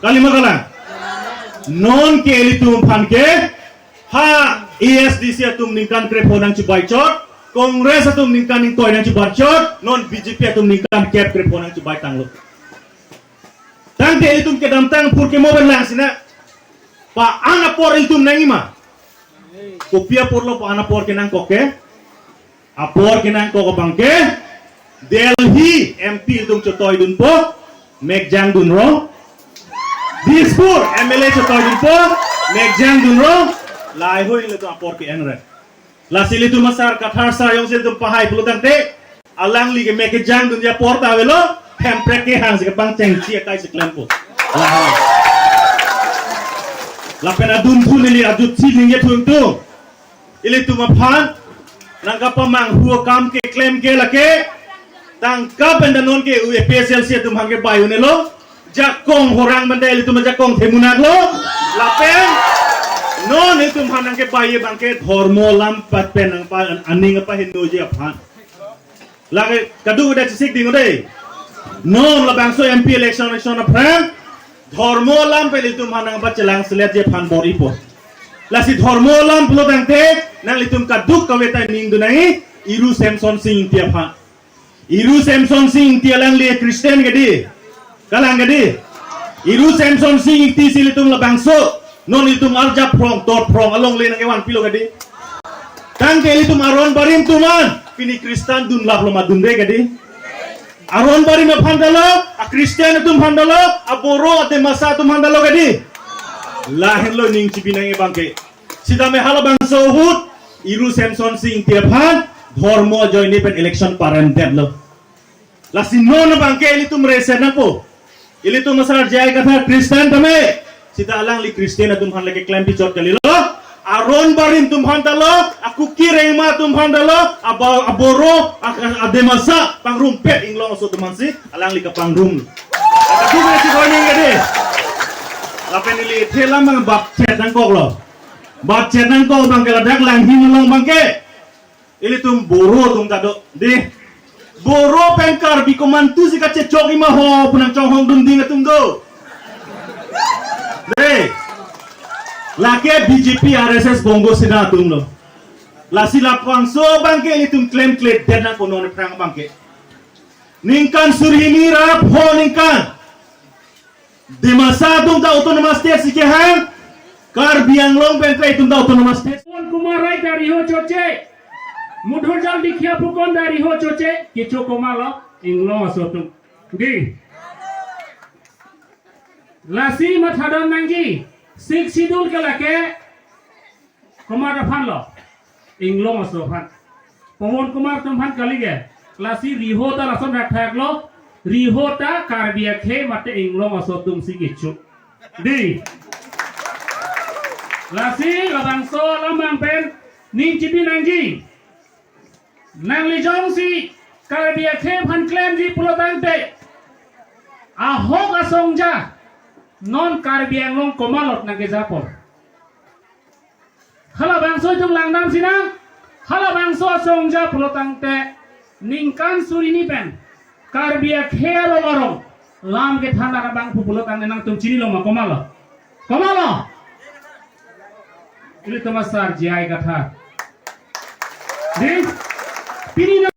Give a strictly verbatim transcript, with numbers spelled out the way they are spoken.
Kalima kalang. Non ke ilitum aphan ke, ha A S D C atum ningkan krepho nangchibai chot, Congress atum ningkan ingkoi nangchibai chot, non B J P atum ningkan kep krepho nangchibai tanglo. Tangte ilitum kedamtang apor ke mo ben lang sina. Pa-an apor ilitum nangji ma? Kopi apor lo pa-an apor kenangkok ke? Apor kenangkok abang ke Delhi M P ilitum chotoidunpo, mekjang dunrong. Dispur M L A chotoidunpo, mekjang dunrong. Laheihui ilitum apor ke-enre. Lasi ilitum asar Kathar sar jongsi ilitum pahai pulo tangte, alangli ke mekjang dunji apor ta avelo, Hemprek kehang si kepangchengsi akai si klempo. Lahai. Lapen adunthu neli ajutsi ningje thuntu. Ilitum aphan nangkapamanghu akam keklem ke lake, tangka pen ta non ke A P H L C atum aphan kebai un-elo. Jakong horang pen ta ilitum ajakong themunak lo. Lapen non ilitum aphan nangkebai abang ke dhormo alam pat pen nangpa aning apa hinduji aphan. Lake kadokave ta chesik ding dei. Non labangso M P election election aphrang dhormo alam pen ilitum aphan nangpachelangseletji aphan bor-ipo. Lasi dhormo alam pulo tangte nanglitum kadokave ta ningdun nangji, Iru Semson Sing Ingti aphan. Iru Semson Sing Ingti alangli Christian ke dei? Kalang ke dei? Iru Semson Sing Ingti si ilitum labangso non ilitum arjap phrong, tot phrong alongle nangkevanpilo ke dei? Tangte ilitum aron barim atum an pini Christian dunlaplo ma dunde ke dei? Aron barim aphan ta lo, a-Christian atum aphan ta lo, a-Boro, a-Dimasa atum aphan ta lo ke dei? Lahenlo ning chibi nangji abang ke. Sitame halabangso ahut Iru Semson Sing Ingti aphan dhormo ajoine pen election paremdetlo. Lasi non abang ke ilitum rese nangpo. Ilitum asar J I Kathar Christian tame. Sita alangli Christian atum aphan lake klem pichot kalilo. Aron barim atum aphan ta lo, a-Kuki Rengma atum aphan ta lo, aba-, a-Boro, a-, a-, a-Dimasa pangrumpet Inglong aso atum aphansi alangli kapangrum. Kadokave si koining ke dei. Lapen ili thela mang bapchet nangkoklo. Bapchet nangkok abang ke ladak Langhin along abang ke ilitum Boro atum ta do dei. Boro pen Karbi komantusi kachechokji ma ho pu nangchonghong dunding atum do. Dei. Lake B J P, R S S, Bongo Sena atum lo. Lasi labangso abang ke ilitum klemkledet nangpo non aphrang abang ke. Ningkan suri hini ra pho ningkan Dimasa atum ta autonomous state si kehang, Karbi Anglong pen ta itum ta autonomous state. Pawan Kumar Rai ta riho choche, Mudhurjal Dikhiya Phukan ta riho choche, kecho komatlo Inglong aso atum. Dei. Lasi mathadam nangji, Sixth Schedule ke lake komat aphan lo? Inglong aso aphan. Pawan Kumar atum aphan kali ke. Lasi riho ta lason thakthak lo. Riho ta Karbi akhei mate Inglong aso atum si kecho. Dei. Lasi labangso alam abang pen ning chibi nangji. Nangli jongsi Karbi akhei aphan klemji pulo tangte, ahok asongja non Karbi Anglong komatlot nangkejapon? Halabangso itum langdam sinang, halabangso asongja pulo tangte ningkan suri hini pen Karbi akhei arong arong lam kethan abang pu pulo tangte nangtum chinilo ma, komatlo? Komatlo? Ilitum asar J I Kathar. Dei, pini